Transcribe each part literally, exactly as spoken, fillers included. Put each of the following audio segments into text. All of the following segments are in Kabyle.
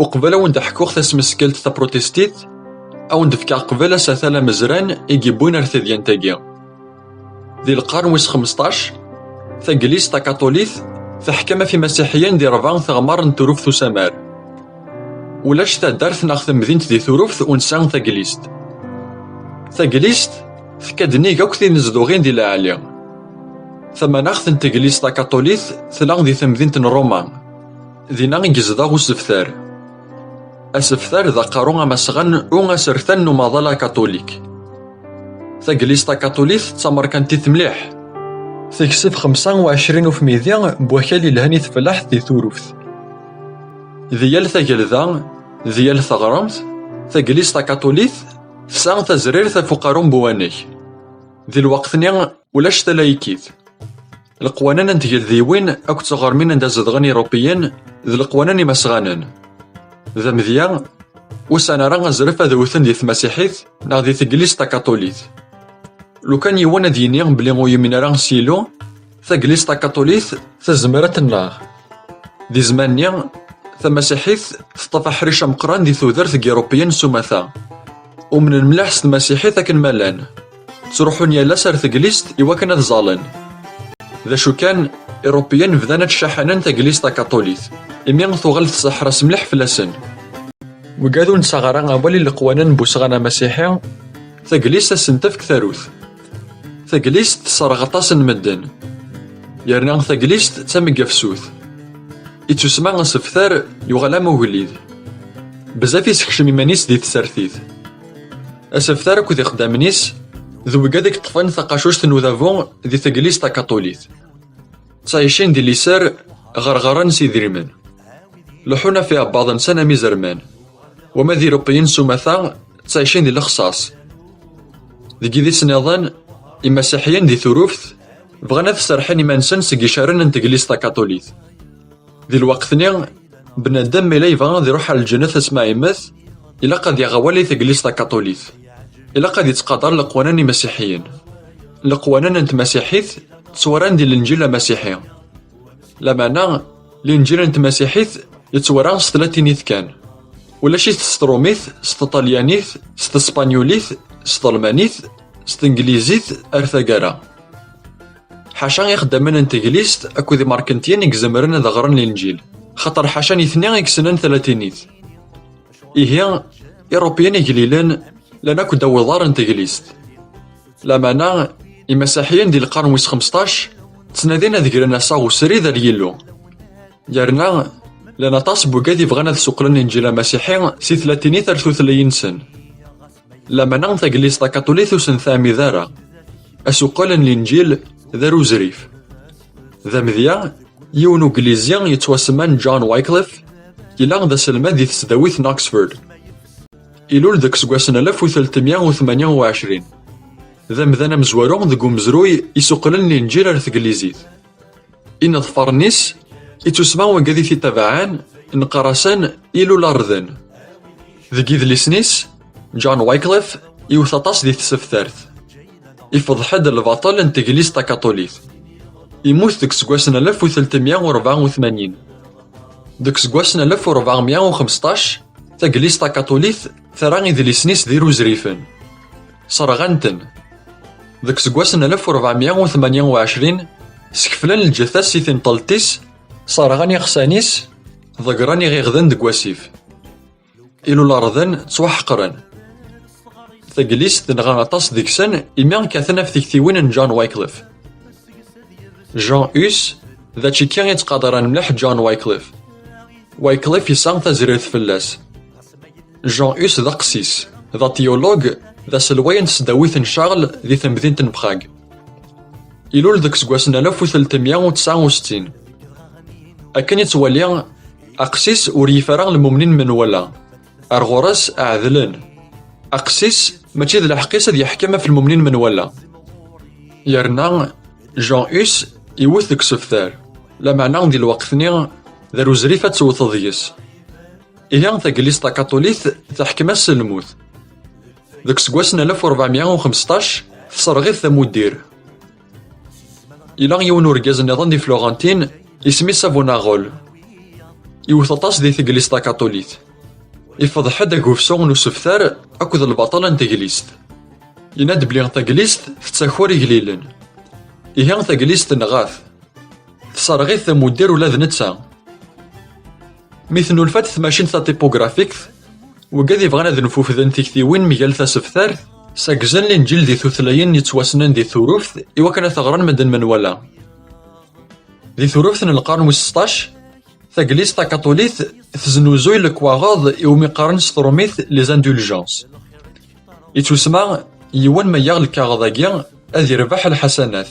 Uqbel ad wen-d-ḥkuɣ tasmeskelt taprotestit, ad wen-d-fkeɣ qbel asatal amezran i yewwin ar tedyant-agi. Di lqern wis xmesṭac, taglizt takaṭulit teḥkem ɣef imasiḥiyen di rebɛa teɣmar n Turuft Usamar. Ulac taddart neɣ temdint di Turuft ur nesɛi taglizt. Taglizt tekka-d nnig akk tinezduɣin di lɛali. Tamanaɣt n teglizt takaṭulit tella di temdint n Roma. Dinna i yezdeɣ usebter. Asebter d aqerru amasɣan u asertan n umaḍal akatulik. Taglizt takaṭulit d tamerkantit mliḥ. Tekseb xemsa u ɛecrin ufmidi n wakal yelhan i tfellaḥt di Turuft. Di yal tagelda, di yal teɣremt, taglizt takaṭulit tesɛa tazrirt ɣef uqerru n Buwanek. Di lweqt-nni, ulac talaykit. Leqwanen n tgeldiwin akked tɣermin anda zedɣen Irupiyen d leqwanen imasɣanen. D amedya, ur sɛan ara azref ad wten di tmasiḥit neɣ di teglizt takaṭulit. Lukan yiwen ad yini belli ur yumin ara s Yillu, taglizt takaṭulit tezmer ad tennaɣ. Di zzman-nni, tamasiḥit teṭṭef aḥric ameqqran di tudert n Yirupiyen s umata. Umnen mliḥ s tmasiḥit akken ma llan. Ttruḥun yal ass ar teglizt iwakken ad ẓallen. D acu kan, Irupiyen bdan ad caḥanen taglizt takaṭulit, imi tuɣal tseḥres mliḥ fell-asen. Wigad ur nesɛa ara awal i leqwanen n usɣan amasiḥi, taglizt ad sen-tefk tarut. Taglizt tesserɣ aṭas n medden. Yerna taglizt d tameggafsut. Ittusma asebter yuɣal am ugellid. Bezzaf isekcem iman-is di tsertit. Asebter akked ixeddamen-is d wigad i yeṭṭfen taqacuct n udabu di teglizt takaṭulit. Ttɛicin di liser, ɣerɣeren s idrimen. Leḥḥun ɣef iɛebbaḍ-nsen am izerman. Wama d Irupiyen s umata, ttɛicin di lexṣaṣ. Deg yidis nniḍen, imasiḥiyen di Turuft bɣan ad serrḥen iman-nsen seg yicaren n teglizt takaṭulit. Di lweqt-nni, bnadem ma yella yebɣa ad iruḥ ar lǧennet asmi ara yemmet, ilaq ad yaɣ awal i teglizt takaṭulit. Ilaq ad ittqadar leqwanen imasiḥiyen. Leqwanen n tmasiḥit ttwaran di Lenǧil amasiḥi. Lameɛna, Lenǧil n tmasiḥit yettwara s tlatinit kan. Ulac-it s trumit, s teṭalyanit, s tespenyulit, s telmanit, s tenglizit ar taggara. Ḥaca ixeddamen n teglizt akked imerkantiyen i izemren ad ɣren Lenǧil, xaṭer ḥaca nitni i yessnen talatinit. Ihi, Irupiyen igellilen llan akk ddaw uḍar n teglizt. Lameɛna, imasiḥiyen di lqern wis xmesṭac ttnadin ad gren assaɣ usrid ar Yillu. Yerna, llan aṭas n wigad ibɣan ad suqlen Lenǧil amasiḥi si tlatinit ar tutlayin-nsen. Lameɛna taglizt takaṭulit ur sen-teɛmid ara. Asuqel n Lenǧil d aruzrif. D amedya, yiwen uglizi yettwasemman John Wycliffe, yella d aselmad di tesdawit n Oxford. Ilul deg useggas n alef u tlatemya u tmanya u ɛecrin. D amdan amezwaru deg umezruy isuqlen Lenǧil ar teglizit. Ineḍfaren-is, ittusma wigad i t-itabaɛen, neqqar-asen Ilul Arden. Deg yidlisen-is, John Wycliffe iwet aṭas di tseftart. Ifeḍḥ-d lbaṭel n teglizt takaṭulit. Immut deg useggas n alef u tlatemya u rebɛa u tmanyin. Deg useggas n alef u rebɛemya u xmesṭac, taglizt takaṭulit terra idlisen-is d iruzrifen. Serɣan-ten. Deg useggas n alef u rebɛemya u tmanya u ɛecrin, skeflen lǧetta-s si tinṭelt-is, serɣen iɣsan-is, ḍeggren iɣiɣden deg wasif. Ilul Arden ttwaḥeqren. Taglizt tenɣa aṭas deg-sen imi kkaten ɣef tektiwin n John Wycliffe. Jean Hus d ačiki yettqadaren mliḥ John Wycliffe. Wycliffe yesɛa tazrirt fell-as. Jean Hus d aqessis, d atyulug, d aselway n tesdawit n Charles di temdint n Prague. Ilul deg useggas n alef u tlatemya u tesɛa u settin. Akken yettwali, aqessis ur yif ara lmumnin menwala. Ar ɣur-s ɛedlen. Aqessis mačči d lḥeqq-is ad yeḥkem ɣef lmumnin menwala. Yerna, Jean Hus iwet deg usebter, lameɛna di lweqt-nni d aruzrif ad tewteḍ deg-s. Ihi taglizt takaṭulit teḥkem-as s lmut. Deg useggas n alef u rebɛemya u xmesṭac, tesserɣ-it tamuddir. Yella yiwen urgaz nniḍen di Florentine, isem-is Savonarole. Iwet aṭas di teglizt takaṭulit. Ifḍeḥ-d agufsu n usebter akked lbaṭel n teglizt. Yenna-d belli taglizt tettaker igellilen. Ihi taglizt tenɣa-t. Tesserɣ-it amuddir ula d netta. Mi tennulfa-d tmacint tatipugrafikt, wigad yebɣan ad nfufden tiktiwin mgal tasebtart, ssagzen Linǧil di tutlayin yettwassnen di Turuft i wakken ad t-ɣren medden menwala. Di Turuft n lqern wis seṭṭac, taglizt takaṭulit teznuzuy lekwaɣeḍ iwumi qqaren s trumit les indulgences. Ittusma yiwen ma yaɣ lkaɣeḍ-agi ad irbeḥ lḥasanat.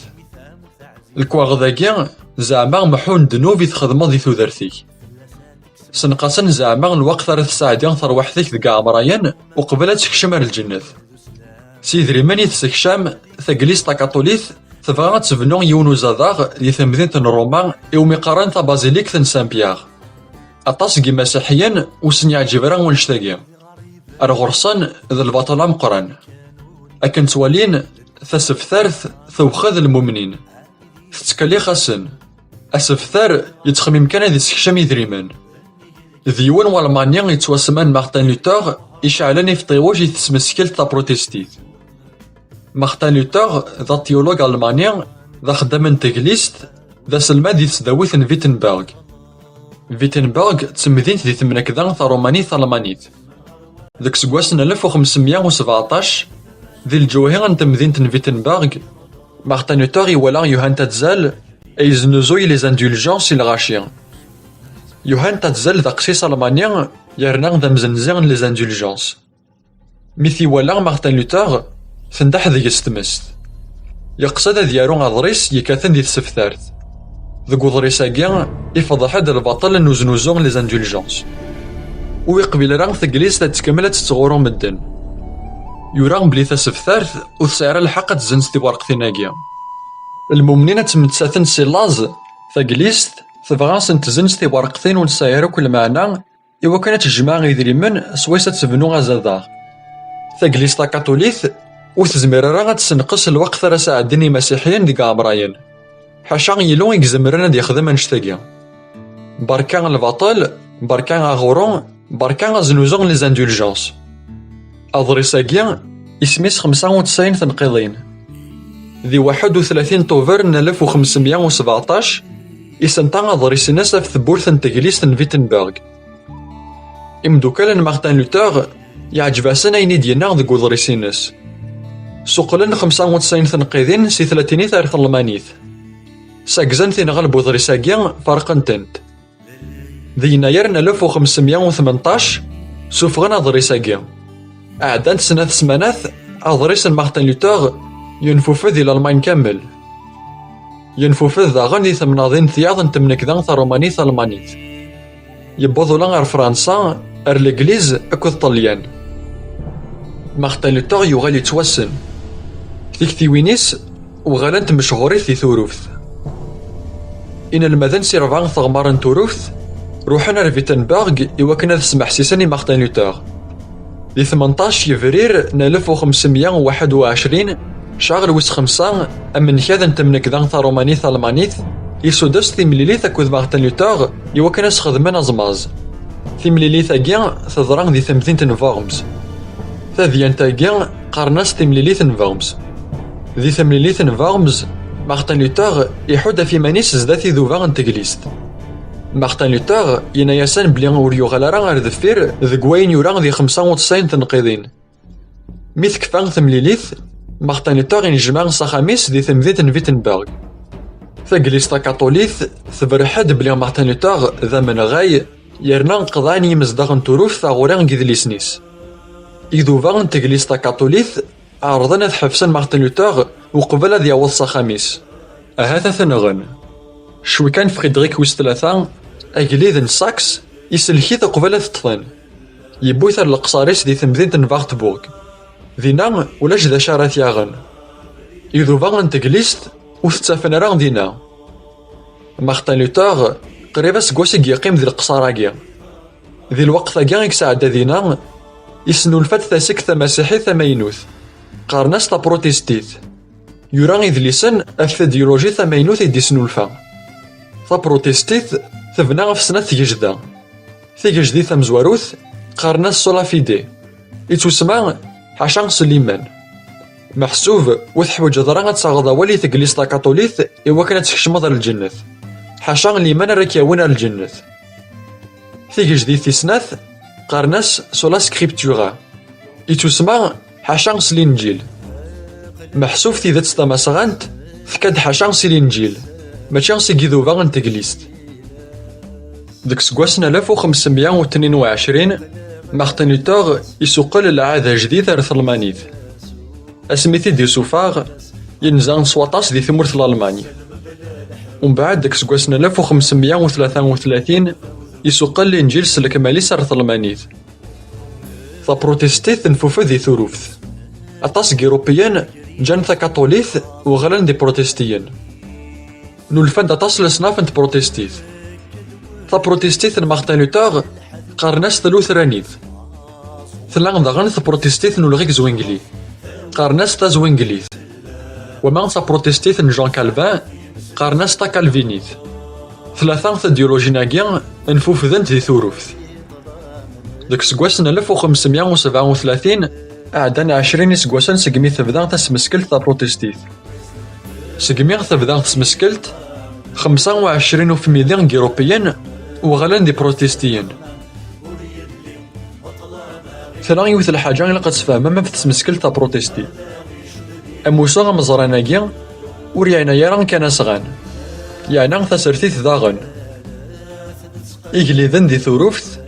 Lekwaɣeḍ-agi zeɛma meḥḥun ddnub i txedmeḍ di tudert-ik. Senqasen zeɛma lweqt ara tesɛeddi terwiḥt-ik deg ɛemrayen uqbel ad tekcem ar lǧennet. S yidrimen i tessekcam, taglizt takaṭulit tebɣa ad tebnu yiwen uzadaɣ di temdint n Roma iwumi qqaren tabazilikt n Saint Pierre. Aṭas n yimasiḥiyen ur sen-yeɛǧib ara wannect-agi. Ar ɣur-sen d lbaṭel ameqqran. Akken ttwalin, tasebtart tewxed lmumnin. Tettkellix-asen. Asebter yettxemmim kan ad issekcem idrimen. D yiwen Walmani yettwasemman Martin Luther iceɛlen ifeṭṭiwej i tesmeskelt taprotestit. Martin Luther d atyulug almani, d axeddam n teglizt, d aselmad di tesdawit n Wittenberg. Wittenberg d temdint di temnekda tarumanit talmanit. Deg useggas n alef u xemsemya u sbeɛṭac, di lǧewhi n temdint n Wittenberg, Martin Luther iwala Johann Tatzel ay yeznuzuy les indulgences i lɣaci. Johann Tatzel d aqessis almani yerna d amzenzi n les indulgences. Mi t-iwala Martin Luther, tendeḥ deg-s tmest. Yeqsed ad yaru aḍris yekkaten di tsebtart. Deg uḍris-agi, ifḍeḥ-d lbaṭel n uznuzu n les indulgences. Ur iqbil ara taglizt ad tkemmel ad tettɣuru medden. Yura belli tasebtart ur tesɛi ara lḥeqq ad tezzenz tiwerqtin-agi. Lmumnin ad ttmettaten si laẓ, taglizt tebɣa ad sen-tezzenz tiwerqtin ur nesɛi ara akk lmeɛna i wakken ad tejmeɛ idrimen swayes ad tebnu azadaɣ. Taglizt takaṭulit ur tezmir ara ad tessenqes lweqt ara sɛeddin imasiḥiyen deg ɛemrayen. Ḥaca yilu i izemren ad yexdem annect-agi. Berka lbaṭel, berka aɣuru, berka aznuzu n les indulgences. Aḍris-agi isem-is xemsa u tesɛin tenqiḍin. Di waḥed u tlatin Tuber n alef u xemsemya u sbeɛṭac, isenta aḍris-ines ɣef tewwurt n teglizt n Wittenberg. Imeddukal n Martin Luther yeɛǧeb-asen ayen i d-yenna deg uḍris-ines. Suqlen xemsa u tesɛin tenqidin si tlatinit ar telmanit. Sagzan tinɣa n uḍris-agi, ferqen-tent. Di yennayer n alef u xemsemya u tmenṭac, sufɣen aḍris-agi. Ɛeddant snat ssmanat, aḍris n Martin Luther yenfufed di Lalman kamel. Yenfufed daɣen di temnaḍin tiyaḍ n temnekda tarumanit talmanit. Yewweḍ ula ɣer Fransa, ar Legliz akked Ṭelyan. Martin Luther yuɣal yettwassen. Tiktiwin-is uɣalent mechurit di Turuft. Inelmaden si rebɛa teɣmar n Turuft ruḥen ar Wittenberg i wakken ad smeḥsisen i Martin Luther. Di tmenṭac yebrir n alef u xemsemya u waḥed u ɛecrin, ccɛer wis xemsa, amenkad n temnekda tarumanit talmanit, isudes timlilit akked Martin Luther i wakken ad s-xedmen aẓmaẓ. Timlilit-agi teḍra di temdint n Worms. Tadyant-agi qqaren-as timlilit n Worms. Di temlilit n Worms, Martin Luther iḥudd ɣef iman-is zdat iduba n teglizt. Martin Luther yenna-yasen belli ur yuɣal ara ar deffir deg wayen yura di xemsa u tesɛin tenqiḍin. Mi tekfa temlilit, Martin Luther inejmaɛ s axxam-is di temdint n Wittenberg. Taglizt takaṭulit tebreh-d belli Martin Luther d amenɣay, yerna qeḍɛen yimezdaɣ n Turuft taɣuri deg yidlisen-is. Iduba n teglizt takaṭulit ɛerḍen ad ḥebsen Martin Luther uqbel ad yaweḍ s axxam-is. Ahat ad t-nɣen. Cwi kan Fridrik wis tlata, agellid n Saxe, isellek-it uqbel ad t-ṭṭfen. Yewwi-t ar leqṣar-is di temdint n Wartburg. Dinna, ulac d acu ara t-yaɣen. Iduba n teglizt ur t-ttafen ara dinna. Martin Luther, qrib aseggas i yeqqim di leqṣar-agi. Di lweqt-agi i yesɛedda dinna, yesnulfa-d tasekt tamasiḥit tamaynut. Qqaren-as taprotestit. Yura idlisen ɣef tidyuluji tamaynut i d-yesnulfa. Taprotestit tebna ɣef snat tgejda. Tigejdit tamezwarut, Qqaren-as sola fide. Ittusma ḥaca s liman. Meḥsub ur teḥwaǧeḍ ara ad taɣeḍ awal i teglizt takaṭulit i wakken ad tkecmeḍ ar lǧennet. Ḥaca liman ara k-yawin ar lǧennet. Tigejdit tis snat qqaren-as sola scriptura. Ittusma ḥaca s Linǧil. Meḥsub tidet tamasɣant tekka-d ḥaca si Linǧil, mačči seg iduba n teglizt. Deg useggas n alef u xemsemya u tnin u ɛecrin, Martin Luther isuqqel lɛada ajdid ar Talmanit. Asmi t-id-isuffeɣ, yenza s waṭas di tmurt n Lalman. Umbeɛd, deg useggas n alef u xemsemya u tlata u tlatin, isuqqel Linǧil s lekmal-is ar Talmanit. Taprotestit tenfufed di Turuft. Aṭas n Yirupiyen ǧǧan takaṭulit, uɣalen d iprotestiyen. Nulfan-d aṭas n leṣnaf n tprotestit. Taprotestit n Martin Luther qqaren-as tlutranit. Tella daɣen taprotestit n Ulrich Zwingli, qqaren-as tazwinglit. Wama d taprotestit n Jean Calvin, qqaren-as takalvinit. Tlata tidyulujin-agi nfufdent di Turuft. Deg useggas n alef u xemsemya u sebɛa u tlatin, ɛeddan ɛecrin iseggasen segmi tebda tasmeskelt taprotestit. Segmi tebda tesmeskelt, xemsa u ɛecrin ufmidi n Yirupiyen uɣalen d iprotestiyen. Tella yiwet n lḥaǧa ilaq ad tfehmem ɣef tesmeskelt taprotestit. Amussu ameẓran-agi ur yeɛni ara kan asɣan, yeɛna tasertit daɣen. Igelliden di Turuft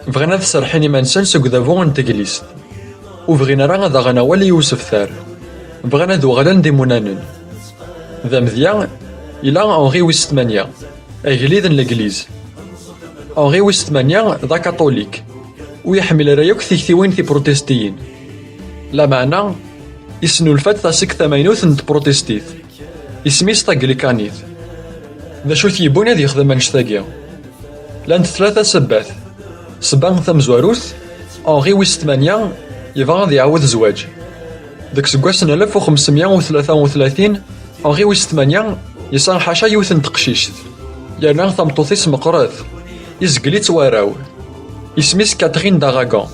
bɣan ad serrḥen iman-nsen seg udabu n teglizt. Ur bɣin ara ad aɣen awal i usebter. Bɣan ad uɣalen d imunanen. D amedya, yella Henri wis tmanya, agellid n Legliz. Henri wis tmanya d akaṭulik, ur iḥemmel ara yakk tiktiwin tiprotestiyin. Lameɛna, isnulfa-d tasekt tamaynut n tprotestit, isem-is taglikanit. D acu t-yewwin ad yexdem annect-agi? Llant tlata sebbat. Sebba tamezwarut, Henri wis tmanya yebɣa ad iɛawed zzwaǧ. Deg useggas n alef u xemsemya u tlata u tlatin, Henri wis tmanya yesɛa ḥaca yiwet n teqcict, yerna tameṭṭut-is meqqret, izgel-itt warraw. Isem-is Catherine d'Aragon.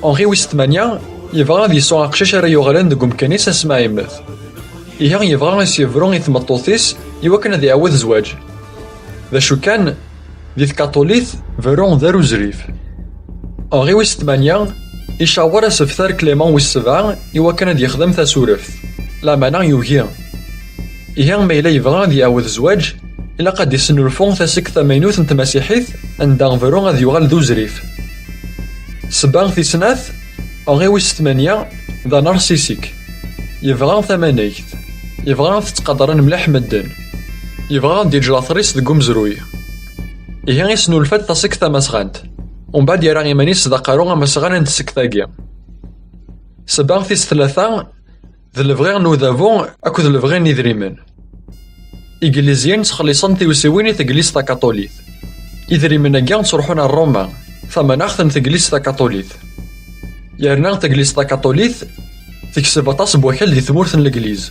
Henri wis tmanya yebɣa ad yesɛu aqcic ara yuɣalen deg umkan-is asmi ara yemmet. Ihi yebɣa ad s-yebru i tmeṭṭut-is iwakken ad iɛawed zzwaǧ. D acu kan, di tkaṭulit, berru d aruzrif. Henri wis tmanya icawer asebter Clément wis sebɛa iwakken ad yexdem tasureft, lameɛna yugi. Ihi ma yella yebɣa ad iɛawed zzwaǧ, ilaq ad d-isnulfu tasekt tamaynut n tmasiḥit anda berru ad yuɣal d uzrif. Sebba tis snat, Henri wis tmanya d anarsisik. Yebɣa tamanegt. Yebɣa ad t-ttqadaren mliḥ medden. Yebɣa ad d-yeǧǧ later-is deg umezruy. Ihi isnulfa-d tasekt tamasɣant. Umbeɛd yerra iman-is d aqerru amasɣan n tsekt-agi. Sebba tis tlata, d lebɣi n udabu akked lebɣi n idrimen. Iglizyen ttxelliṣen tiwsiwin i teglizt takaṭulit. Idrimen-agi ttruḥun ar Roma, tamanaɣt n teglizt takaṭulit. Yerna teglizt takaṭulit tekseb aṭas n wakal di tmurt n Legliz.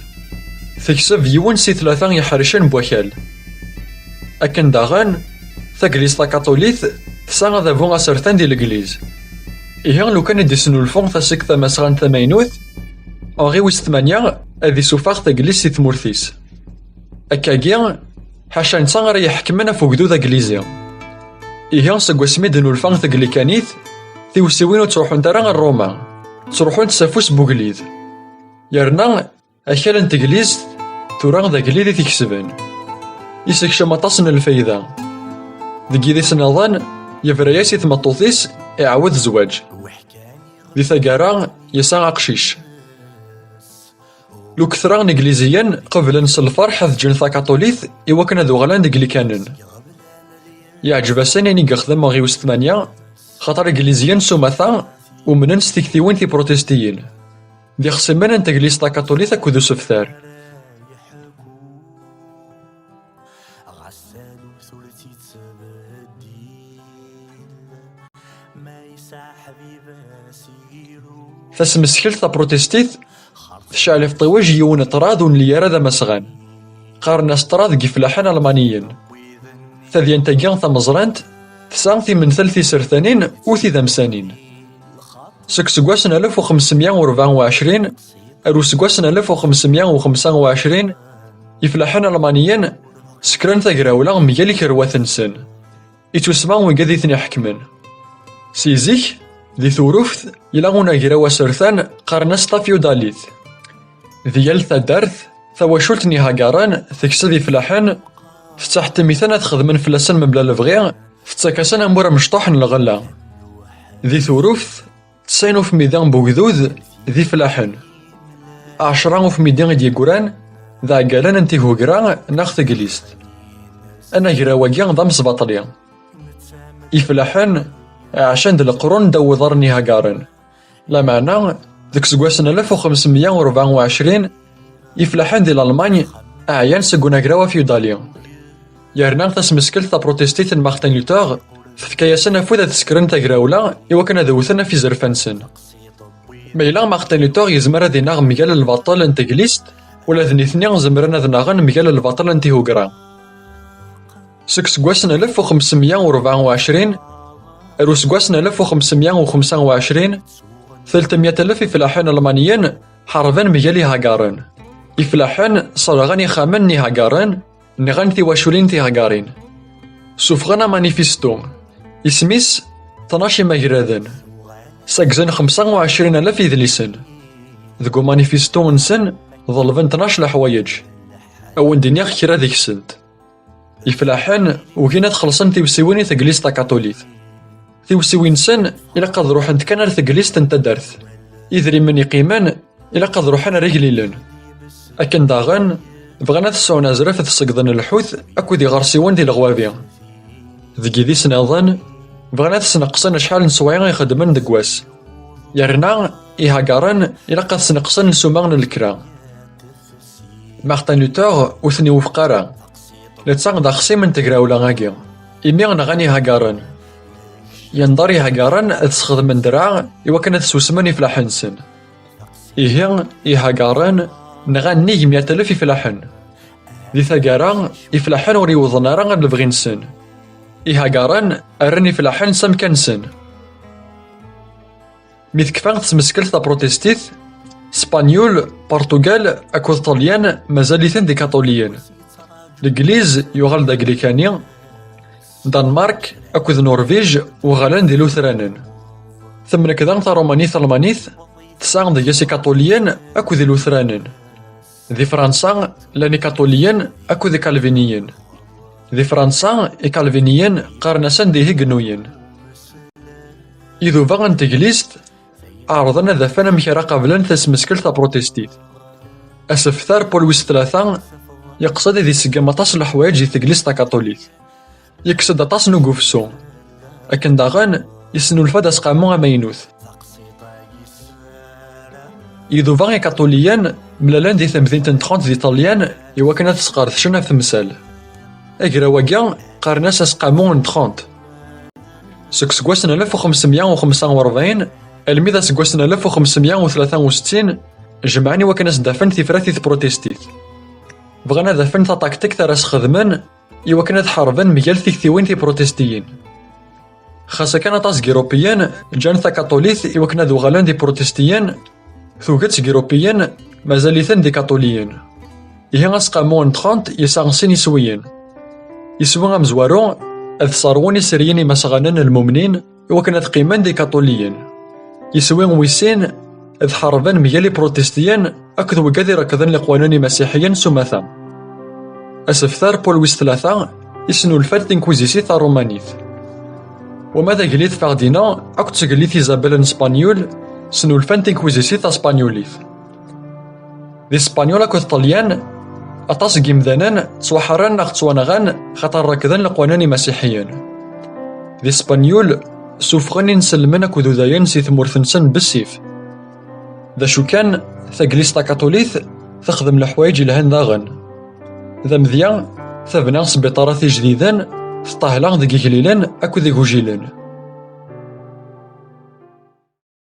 Tekseb yiwen si tlata iḥercen n wakal. Akken daɣen, taglizt takaṭulit tesɛa adabu asertan di Legliz. Ihi lukan i d-isnulfu tasekt tamasɣant tamaynut, Henri wis tmanya ad isuffeɣ taglizt si tmurt-is. Akkagi, ḥaca netta ara iḥekmen ɣef ugdud aglizi. Ihi seg wasmi d-nulfa taglikanit, tiwsiwin ur ttruḥunt ara ar Roma, ttruḥunt s afus n ugellid. Yerna akal n teglizt tura d agellid i t-ikesben. Isekcem aṭas n lfayda. Deg yidis nniḍen, yebra-yas i tmeṭṭut-is iɛawed zzwaǧ. Di taggara, yesɛa aqcic. Luktra n Igliziyen qeblen s lferḥ ad ǧǧen takaṭulit iwakken ad uɣalen d Iglikanen. Yeɛǧeb-asen ayen i yexdem Henri wis tmanya, xaṭer Igliziyen s umata umnen s tiktiwin tiprotestiyin, d ixṣimen n teglizt takaṭulit akked usebter. Tasmeskelt taprotestit tecɛel ṭiwej yiwen ṭṭrad ur nelli ara d amasɣan. Qqaren-as ṭṭrad deg ifellaḥen almaniyen. Tadyant-agi tameẓrant Tesɛa timental tisertanin u tidamsanin. Seg useggas n alef u xemsemya u rebɛa u ɛecrin ar useggas n alef u xemsemya u xemsa u ɛecrin, ifellaḥen almaniyen sekren tagrawla mgal ikerwat-nsen, ittusemma wigad i ten-iḥekmen. Si zik, di Turuft, yella unagraw asertan qqaren-as tafyudalit. Di yal taddart, tawacult n Ihagaren tekseb ifellaḥen, tettḥettem-iten ad xedmen fell-asen mebla lebɣi, tettak-asen amur amecṭuḥ n lɣella. Di Turuft, tesɛin ufmidi n wegdud d ifellaḥen. Ɛecra ufmidi i d-yeggran d iɛeggalen n tigugra neɣ teglizt. Anagraw-agi d amesbaṭli. Ifellaḥen ɛacen-d leqrun ddaw uḍar n Ihagaren. Lameɛna, deg useggas n alef u xemsemya u rebɛa u ɛecrin, ifellaḥen di Lalman ɛyan seg unagraw afyudali. Yerna tasmeskelt taprotestit n Martin Luther tefka-yasen afud ad sekren tagrawla i wakken ad wten ɣef izerfan-nsen. Ma yella Martin Luther yezmer ad ineɣ mgal lbaṭel n teglizt, ula d nitni zemren ad naɣen mgal lbaṭel n tigugra. Seg useggas n alef u xemsemya u rebɛa u ɛecrin ar useggas n alef u xemsemya u xemsa u ɛecrin, telt mya alef ifellaḥen almaniyen ḥarben mgal Ihagaren. Ifellaḥen sserɣen ixxamen n Ihagaren, nɣan tiwaculin tihaǧarin. Suffɣen amanifestu, isem-is tnac imagraden, ssagzen xemsa u ɛecrin alaf idlisen. Deg umanifestu-nsen, ḍelben tnac leḥwayeǧ. Ad wen-d-iniɣ kra deg-sent. Ifellaḥen ugin ad xellṣen tiwsiwin i teglizt takaṭulit. Tiwsiwin-nsen ilaq ad ruḥent kan ar teglizt n taddart. Idrimen iqqimen ilaq ad ruḥen ar igellilen. Akken daɣen, bɣan ad sɛun azref ad ṣeggden lḥut akked iɣersiwen di leɣwabi. Deg yidis nniḍen, bɣan ad sneqsen acḥal n sswayeɛ i xeddmen deg wass. Yerna, ihaǧaren ilaq ad sneqsen ssuma n lekra. Martin Luther ur ten-iwufeq ara. Netta d axṣim n tegrawla-agi, imi nɣan ihaǧaren. Yenḍer ihaǧaren ad sxedmen draɛ i wakken ad susmen ifellaḥen-nsen. Ihi, ihaǧaren nɣan nnig mya alaf ifellaḥen. Di taggara, ifellaḥen ur iwḍen ara ar lebɣi-nsen. Ihaǧaren rran ifellaḥen s amkan-nsen. Mi tekfa tesmeskelt taprotestit, Spanyul, Portugal akked Ṭṭelyan mazal-iten d ikaṭuliyen. Legliz yuɣal d aglikani. Danmark akked Nurvij uɣalen d ilutranen. Tamnekda tarumanit-talmanit tesɛa deg-s ikaṭuliyen akked ilutranen. Di Fransa, llan ikaṭuliyen akked ikalviniyen. Di Fransa, ikalviniyen qqaren-asen d ihegnuyen. Iduba n teglizt ɛerḍen ad afen amek ara qablen tasmeskelt taprotestit. Aseftar Paul wis tlata yeqsed ad iseggem aṭas n leḥwayeǧ di teglizt takaṭulit. Yekkes-d aṭas n ugufsu. Akken daɣen, yesnulfa-d aseqqamu amaynut. Iduba ikaṭuliyen mlalen di temdint n Trente di Ṭṭelyan i wakken ad sqerdcen ɣef temsal. Agraw-agi qqaren-as aseqqamu n Trente. Seg useggas n alef u xemsemya u xemsa u rebɛin almi d aseggas n alef u xemsemya u tlata u settin, jemɛen i wakken ad s-d-afen tifrat i tprotestit. Bɣan ad afen taṭaktikt ara sxedmen i wakken ad ḥarben mgal tiktiwin tiprotestiyin. Xas akken aṭas n Yirupiyen ǧǧan takaṭulit i wakken ad uɣalen d iprotestiyen, tuget seg Yirupiyen mazal-iten d ikaṭuliyen. Ihi aseqqamu n Trente yesɛa sin iswiyen. Iswi amezwaru, ad sserwun iseryen imesɣanen n lmumnin i wakken ad qqimen d ikaṭuliyen. Iswi wis sin, ad ḥarben mgal iprotestiyen akked wigad irekden leqwanen imasiḥiyen s umata. Aseftar Paul wis tlata yesnulfa-d tinkwizisit tarumanit. Wama d agellid Ferdinand akked tgellidt Isabel n Spanyul snulfan tinkwizisit taspanyulit. Di Spanyul akked Ṭṭelyan, aṭas n yimdanen ttwaḥerran neɣ ttwanɣan xaṭer rekden leqwanen imasiḥiyen. Di Spanyul, suffɣen inselmen akked udayen si tmurt-nsen bessif. D acu kan, taglizt takaṭulit texdem leḥwayeǧ yelhan daɣen. D amedya, tebna sbiṭarat ijdiden, teṭṭahla deg igellilen akked igujilen.